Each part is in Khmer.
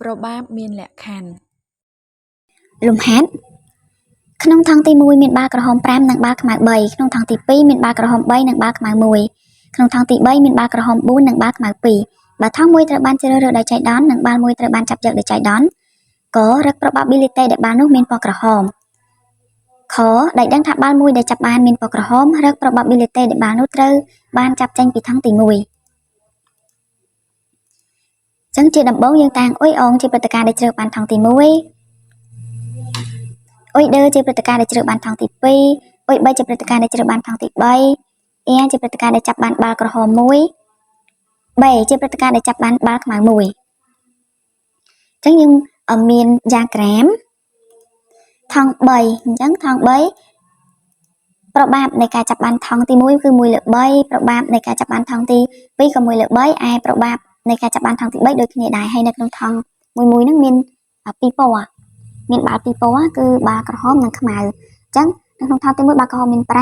ប្របាប់មានលក្ខខណ្ឌ លំហាត់ក្នុងថង់ទី1មានបាល់ក្រហម5និងបាល់ខ្មៅ3ក្នុងថង់ទី2មានបាល់ក្រហម3និងបាល់ខ្មៅ1ក្នុងថង់ទី3មានបាល់ក្រហម4និងបាល់ខ្មៅ2បើថង់មួយត្រូវបានជ្រើសរើសដោយចៃដន្យនិងបាល់មួយត្រូវបានចាប់យកដោយចៃដន្យករក probability ដែលបាល់នោះមានពណ៌ក្រហមខដែលដឹងថាបាល់មួយដែលចាប់បានមានពណ៌ក្រហមរក probability ដែលបាល់នោះត្រូវបានចាប់ចេញពីថង់ទី1ចឹងជាដំបូងយើងតាំងអ៊ុយអងជាព្រឹត្តិការណ៍ដែលជ្រើសបានថង់ទី1អ៊ុយដឺជាព្រឹត្តិការណ៍ដែលជ្រើសបានថង់ទី2អ៊ុយ3ជាព្រឹត្តិការណ៍ដែលជ្រើសបានថង់ទី3អ៊ែជាព្រឹត្តិការណ៍ដែលចាប់បានបាល់ក្រហម1 B ជាព្រឹត្តិការណ៍ដែលចាប់បានបាល់ខ្មៅ1អញ្ចឹងយើងមាន diagram ថង់3អញ្ចឹងថង់3ប្របាប់នៃការចាប់បានថង់ទី1គឺ1លើ3ប្របាប់នៃការចាប់បានថង់ទី2ក៏1លើ3ឯប្របាប់នៃការចាប់បានថង់ទី3ដូចគ្នាដែរហើយនៅក្នុងថង់មួយមួយហ្នឹងមានពីរពណ៌មានបាល់ពីរពណ៌គឺបាល់ក្រហមនិងខ្មៅអញ្ចឹងនៅក្នុងថង់ទី1បាល់ក្រហមមាន5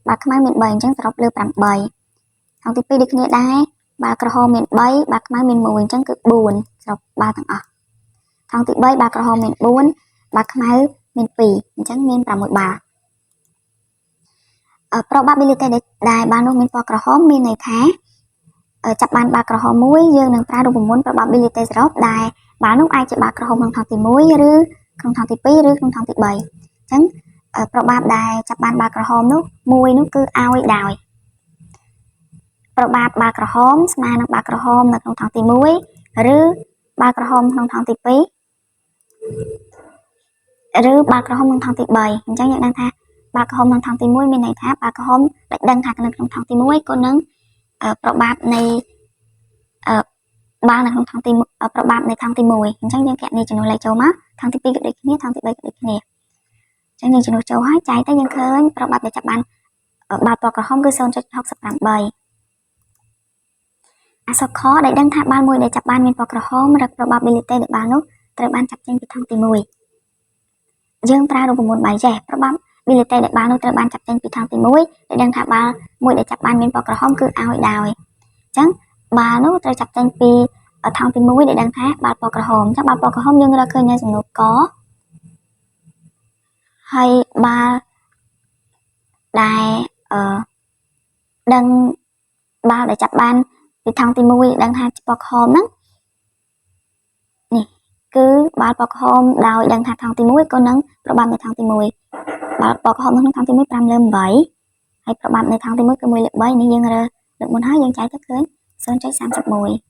បាល់ខ្មៅមាន3អញ្ចឹងសរុបលើ8ថង់ទី2ដូចគ្នាដែរបាល់ក្រហមមាន3បាល់ខ្មៅមាន1អញ្ចឹងគឺ4សរុបបាល់ទាំងអស់ថង់ទី3បាល់ក្រហមមាន4បាល់ខ្មៅមាន2អញ្ចឹងមាន6បាល់ probability ដែលបាល់នោះមានពណ៌ក្រហមមានន័យថាចាប់បានបាល់ក្រហមមួយយើងនឹងប្រើរូបមន្ត probability សរុបដែលបាល់នោះអាចជាបាល់ក្រហមក្នុងថង់ទី1ឬក្នុងថង់ទី2ឬក្នុងថង់ទី3អញ្ចឹងប្របាប់ដែលចាប់បានបាល់ក្រហមនោះមួយនោះគឺឲ្យដោយប្របាប់បាល់ក្រហមស្មើនឹងបាល់ក្រហមនៅក្នុងថង់ទី1ឬបាល់ក្រហមក្នុងថង់ទី2ឬបាល់ក្រហមក្នុងថង់ទី3អញ្ចឹងយើងដឹងថាបាល់ក្រហមក្នុងថង់ទី1មានន័យថាបាល់ក្រហមដែលដឹងថានៅក្នុងថង់ទី1ក៏នឹងប្របាប់នៃបាល់នៅក្នុងថង់ទីប្របាប់នៃថង់ទី1អញ្ចឹងយើងគណនាចំនួនលេខចូលមកថង់ទី2ក៏ដូចគ្នាថង់ទី3ក៏ដូចគ្នាអញ្ចឹងយើងជំនួសចូលហើយចែកទៅយើងឃើញប្របាប់ដែលចាប់បានបាល់ពណ៌ក្រហមគឺ0.68អក្សរខដែលដឹងថាបាល់មួយដែលចាប់បានមានពណ៌ក្រហមរក probability ដែលបាល់នោះត្រូវបានចាប់ចេញពីថង់ទី1យើងប្រើរូបមន្តបាយចេះ probability ដែលបាល់នោះត្រូវបានចាប់ចេញពីថង់ទី1ដែលដឹងថាបាល់មួយដែលចាប់បានមានពណ៌ក្រហមគឺឲ្យដោយអញ្ចឹងបាល់នោះត្រូវចាប់ចេញពីថង់ទី1ដែលដឹងថាបាល់ពណ៌ក្រហមអញ្ចឹងបាល់ពណ៌ក្រហមយើងរកឃើញនៅសំណួរកហើយបាល់ដែលអឺដឹងបាល់ដែលចាប់បានពីថង់ទី1ដឹងថាពណ៌ក្រហមហ្នឹងនេះគឺបាល់ពណ៌ក្រហមដោយដឹងថាថង់ទី1ក៏នឹងប្របាប់នៅថង់ទី1បាល់ពណ៌ក្រហមនៅក្នុងថង់ទី1 5លើ8ហើយប្របាប់នៅថង់ទី1គឺ1លើ3នេះយើងរើលើកមុនហើយយើងចែកទៅឃើញ0.31។